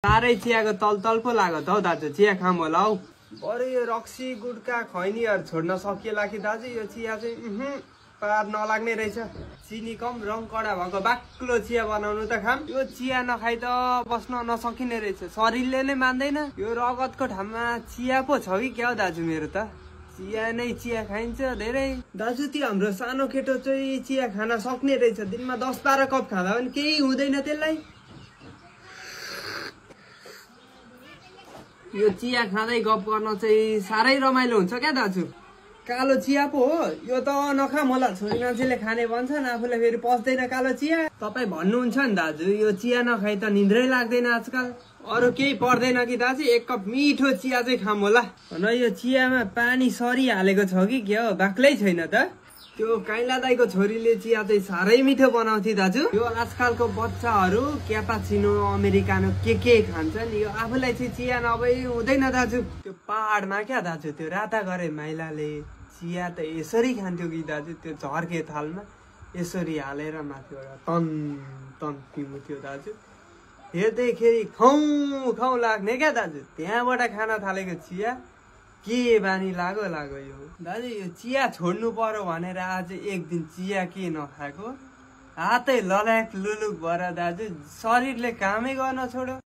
साह्रै चियाको तल पो लाग्यो त हौ दाजु। चिया खाम होला हौ। बरु यो रक्सी गुटका खैनीहरू छोड्न सकिएला कि दाजु। यो चिया चाहिँ पार नलाग्ने रहेछ। चिनी कम रङ कडा भएको बाक्लो चिया बनाउनु त खाम। यो चिया नखाइ त बस्न नसकिने रहेछ। शरीरले नै मान्दैन। यो रगतको ठाउँमा चिया पो छ कि क्या हो दाजु मेरो त। चिया नै चिया खाइन्छ धेरै। दाजु त्यो हाम्रो सानो केटो चाहिँ चिया खान सक्ने रहेछ। दिनमा 10-12 कप खाँदा पनि केही हुँदैन त्यसलाई। यो चिया खाँदै गफ गर्न चाहिँ साह्रै रमाइलो हुन्छ क्या दाजु। कालो चिया पो हो यो त। नखाम होला, छोरी मान्छेले खाने भन्छन्, आफूलाई फेरि पस्दैन कालो चिया। तपाईँ भन्नुहुन्छ नि दाजु यो चिया नखाइ त निन्द्रै लाग्दैन आजकल। अरू केही पर्दैन कि दाजु, 1 कप मिठो चिया चाहिँ खाम होला। न यो चियामा पानी सरी हालेको छ कि क्या हो, बाक्लै छैन त। त्यो काइला दाइको छोरीले चिया चाहिँ साह्रै मिठो बनाउँथे दाजु। यो आजकलको बच्चाहरू क्यापाचिनो अमेरिकानो के खान्छन्। यो आफूलाई चाहिँ चिया नभई हुँदैन दाजु। त्यो पहाडमा क्या दाजु त्यो राता गरे माइलाले चिया त यसरी खान्थ्यो कि दाजु। त्यो झर्के थालमा यसरी हालेर माथिबाट तन पिउँथ्यो दाजु। हेर्दैखेरि खाउँ लाग्ने क्या दाजु। त्यहाँबाट खान थालेको चिया के बानी लाग्यो यो दाजु। यो चिया छोड्नु पर्यो भनेर आज एक दिन चिया के नखाएको हातै लल्याक लुलुक भएर दाजु शरीरले कामै गर्न छोड्यो।